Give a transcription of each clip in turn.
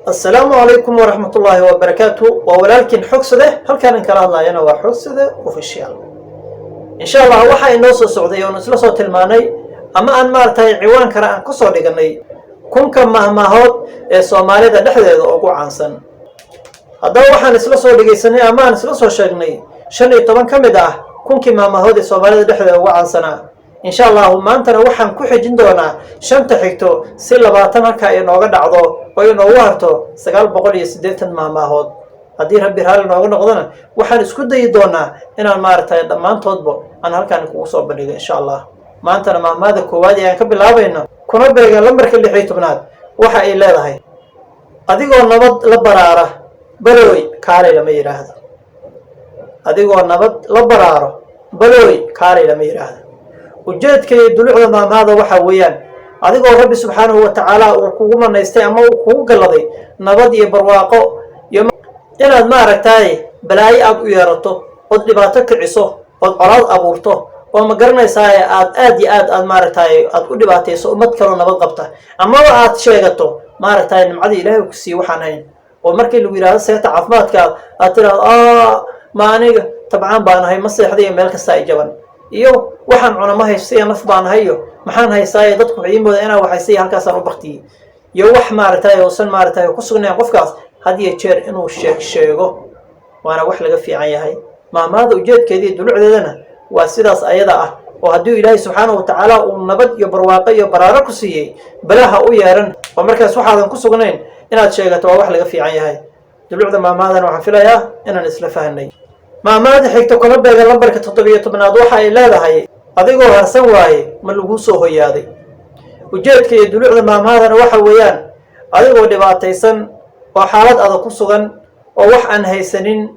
Assalaamu calaykum waraxmatullaahi wabarakaatu. Waa walaalkiin Xogsade. Halkaan in kala hadlayana waa Xogsade Official. Insha Allah waxaa inoo soo socday oon isla soo tilmaanay ama aan maaragtay ciwaan kale aan kusoo dhiganay 1000-ka mahmaahood ee Soomaalida dhexdeeda ugu caansan. Haddaba waxaan isla soo dhegaysanay ama aan isla soo sheegnay 15 ka mid ah 1000-kii mahmaahood ee Soomaalida dhexdeeda ugu caansanaa. Insha Allahu maantana waxaan ku xijin doonaa shanta xigto si 20 halkaa inooga dhacdo oo inoogu harto 980 mahmaahood. Haddii Rabbi raalli nooga noqdona, waxaan isku dayi doonaa inaan maaragtay dhammaantoodba aan halkaan kugu soo bandhigo, insha Allah. Maantana mahmaada koowaad ee aan ka bilaabayno, kuna beegan lambarka 16aad, waxa ay leedahay: "Adigoo nabad la baraara, balooy kaalay lama yidhaahdo." Adigoo nabad la baraaro, balooy kaalay lama yidhaahdo. Ujeedka iyo dulucda maahmaahda waxaa weeyaan, adigoo Rabbi subxaanahu wa tacaala uu kugu manaystay ama uu kugu galladay nabad iyo barwaaqo iyo inaad maaragtay balaayo aad u yeerato, ood dhibaato kiciso, ood colaad abuurto, oo ma garanaysaa aad aad iyo aad aad maaragtay aad u dhibaatayso ummad kaloo nabad qabta, amaba aad sheegato maaragtay nimcadii Ilaahay ku siiye waxaan hayn, oo markii lagu yidhahdo seeta caafimaadkaad, aad tiraahdo: "Ma aniga tabcaan baan ahay, ma seexday, iyo meel kasta ay jaban, iyo waxaan cuna ma haysto, iyo naf baan ahay, iyo maxaan haystaayo, dadku waxay ii moodaa inaan waxhaystay, halkaasaan u baktiyey," iyo wax maaragtay uusan maaragtay ku sugnayn qofkaas had iyo jeer inuu sheeg sheego, waana wax laga fiican yahay. Maahmaahda ujeedkeeda iyo dulucdeedana waa sidaas ayada ah, oo haddii Ilaahay subxaanahu watacaala uu nabad iyo barwaaqo iyo baraaro ku siiyey, balaha u yeeran oo markaas waxaadan ku sugnayn inaad sheegato waa wax laga fiican yahay. Dulucda maahmaahdana waxaan filayaa inaan isla fahnay. Maahmaahda xigta, kuna beegan lambarka 17aad, waxa ay leedahay: "Adigoo harsan waaye, ma laguu soo hoyaaday?" Ujeedka iyo dulucda maahmaahdana waxa weeyaan, adigoo dhibaataysan oo xaalad adag ku sugan oo wax aan haysanin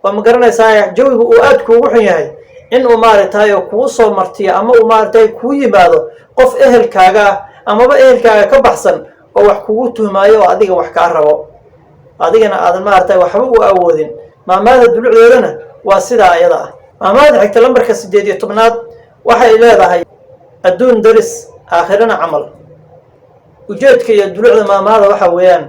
oo ma garanaysaa jawigu uu aad kuugu xun yahay, in uu maaragtay kuu soo martiyo ama uu maaragtay kuu yimaado qof ehelkaaga ah amaba ehelkaaga ka baxsan oo wax kugu tuhmaayo oo adiga wax kaa rabo, adigana aadan maaragtay waxba u awoodin. Maahmaahda dulucdeedana waa sidaa ayada ah. Maahmaahda xigta, lambarka 18aad, waxay leedahay: "Adduun daris, aakhirana camal." Ujeedka iyo dulucda maahmaahda waxa weeyaan,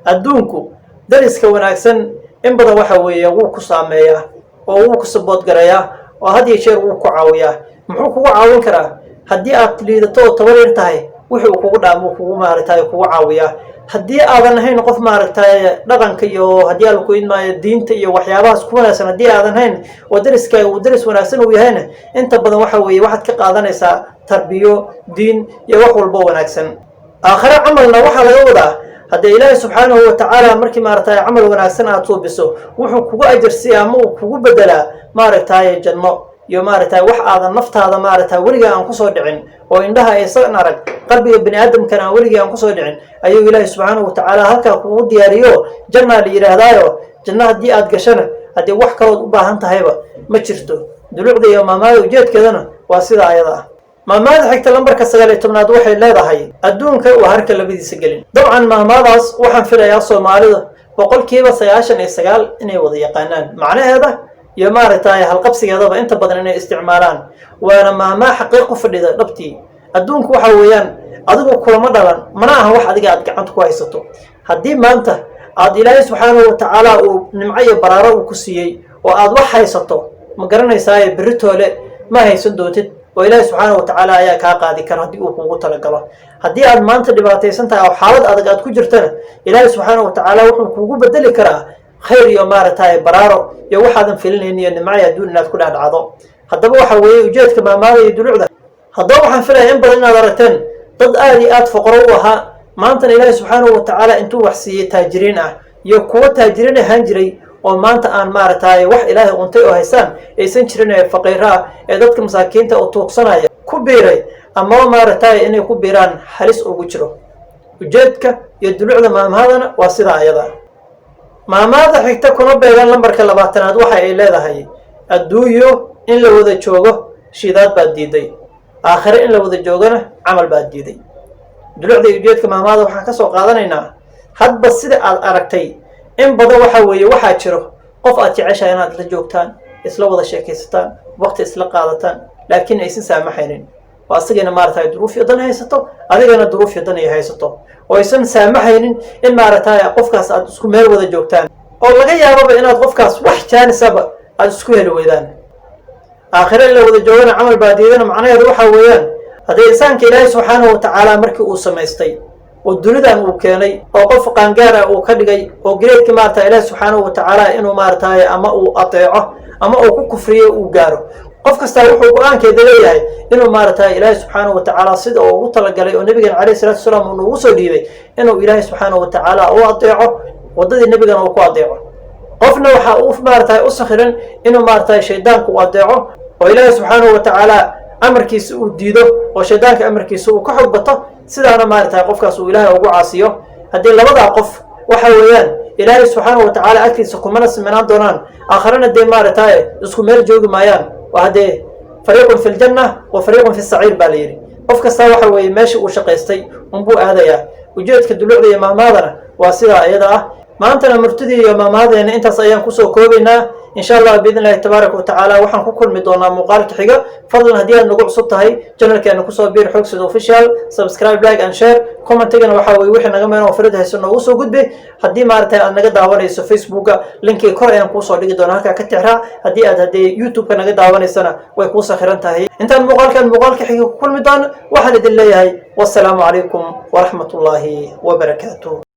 adduunku dariska wanaagsan in badan waxa weeye wuu ku saameeyaa oo wuu ku saboodgarayaa oo had iyo jeer wuu ku caawiyaa. Muxuu kugu caawin karaa? Haddii aad liidato oo tabar yar tahay, wuxuu kugu dhaamo kugu maaragtay kugu caawiyaa. Haddii aadan ahayn qof maaragtay dhaqanka iyo haddii aan ku idmaayo diinta iyo waxyaabahaas ku wanaagsan, haddii aadan hayn oo dariskaaga uu daris wanaagsan uu yahayna, inta badan waxa weeye waxaad ka qaadanaysaa tarbiyo, diin iyo wax walbo wanaagsan. Aakhare camalna waxaa laga wadaa, haddee Ilaahay subxaanahu watacaala markii maaragtay camal wanaagsan aad suubiso, wuxuu kugu ajarsiiya ama uu kugu bedelaa maaragtay janno iyo maaragtay wax aadan naftaada maaragtay weligaa aan kusoo dhicin oo indhaha aysan arag, qalbiga bini aadamkana aan weligii aan kusoo dhicin ayuu Ilaahay subxaanahu watacaala halkaa kugu diyaariyo. Jannaa la yidhaahdaayo, janno haddii aad gashana, haddii wax kalood u baahan tahayba ma jirto. Dulucda iyo maahmaahda ujeedkeedana waa sidaa ayada ah. Maahmaahda xigta, lambarka 19aad, waxay leedahay: "Adduunka waa harka labadiisa gelin." Dabcan maahmaahdaas waxaan filayaa Soomaalida 99% inay wada yaqaanaan macnaheeda iyo maaragtay halqabsigeedaba, inta badan inay isticmaalaan. Waana maahmaah xaqiiq ku fadhida dhabtii. Adduunku waxa weeyaan adigu kulama dhalan, mana aha wax adiga aad gacanta ku haysato. Haddii maanta aad Ilaahay subxaanahu watacaala uu nimco iyo baraaro uu ku siiyey oo aad wax haysato, ma garanaysaaye beritoole ma haysan doontid, oo Ilaahay subxaana watacaala ayaa kaa qaadi kara haddii uu kugu talagalo. Haddii aad maanta dhibaataysan tahay oo xaalad adag aad ku jirtana, Ilaahay subxaana watacaala wuxuu kugu bedeli karaa khayr iyo maaragtay baraaro iyo waxaadan filinayn iyo nimcay adduun inaad ku dhex dhacdo. Haddaba waxa weeye ujeedka maahmaahda iyo dulucda. Haddaba waxaan filaya in badan inaad aragteen dad aada iyo aad foqoro u ahaa, maantana Ilaahay subxaanahu watacaala intuu wax siiyey taajiriin ah, iyo kuwo taajiriin ahaan jiray oo maanta aan maaragtay wax Ilaahay untay oo haystaan aysan jirin, ee faqiiro ah, ee dadka masaakiinta oo tuugsanaya ku biiray amaba maaragtay inay ku biiraan halis ugu jiro. Ujeedka iyo dulucda maahmaahadana waa sidaa ayada. Maahmaahda xigta, kuna beegan lambarka 20aad, waxa ay leedahay: "Adduunyo in la wada joogo shidaad baad diiday, aakhire in la wada joogona camal baad diiday." Dulucda iyo ujeedka maahmaahda waxaan ka soo qaadanaynaa, hadba sida aad aragtay in badan waxa weeye waxaa jiro qof aad jeceshahay inaad isla joogtaan, isla wada sheekaysataan, waqti isla qaadataan, laakiin aysan saamaxaynin. Oo asagana maaragtay duruuf iyo dan haysato, adigana duruuf iyo dan ay haysato, oo aysan saamaxaynin in maaragtay qofkaas aad isku meel wada joogtaan, oo laga yaababa inaad qofkaas wax jaanisaba aada isku heli weydaan. Aakhire in la wada joogana camal baa diidana. Macnaheedu waxaa weeyaan, haddii insaanka Ilaahay subxaanahu watacaala markii uu samaystay oo dunidan uu keenay oo qof qaangaar ah uu ka dhigay oo gradeka maarata Ilaahi subxaanahu watacaala inuu maaragtay ama uu ateeco ama uu ku kufriyo uu gaaro, qof kastaa wuxuu go-aankeeda leeyahay inuu maaragtay Ilaahi subxaanahu watacaala sida uu ugu talagalay oo nabigan calayhi salatu wasalaam uu noogu soo dhiibay inuu Ilaahay subxaanahu watacaala u adeeco, waddadii nebigana uu ku adeeco. Qofna waxa uu maaragtay u sakhiran inuu maaragtay shaydaanku u adeeco oo Ilaahay subxaanahu watacaala amarkiisa uu diido oo shaydaanka amarkiisa uu ka xog bato, sidaana maaragtay qofkaas uu Ilaahay ugu caasiyo. Haddii labadaa qof waxa weeyaan Ilaahay subxaanahu watacaala agtiisa kumana siminaan doonaan, aakharana dee maaragtay isku meel joogi maayaan. Waa haddee fariiqun fi ljanna wa fariiqun fi saciir baa la yidhi. Qof kastaa waxa weeye meesha uu shaqaystay unbuu aadayaa. Ujeedka dulucda iyo maahmaadana waa sidaa iyada ah. Maantana murtidii iyo maahmaadeena intaas ayaan kusoo koobaynaa. Insha Allah biidn illahi tabaaraka watacaala waxaan ku kulmi doonaa muuqaalka xiga. Fadlan, haddii aad nagu cusub tahay channelkeena kusoo biir, Xoogsida Official. Subscribe, like and share. Commentigana waxaa weye wixii naga meen oo firid hayso noogu soo gudbi. Haddii maaragtay aad naga daawanayso Facebooka, linkii kor ayaan kuusoo dhigi doonaa, halkaa ka tixraac. Haddii aad haddii YouTube-ka naga daawanaysana, way kuu sakhiran tahay. Intaan muuqaalkan muuqaalka xiga ku kulmi doono, waxaan idin leeyahay wassalaamu calaykum waraxmat ullaahi wabarakaatuh.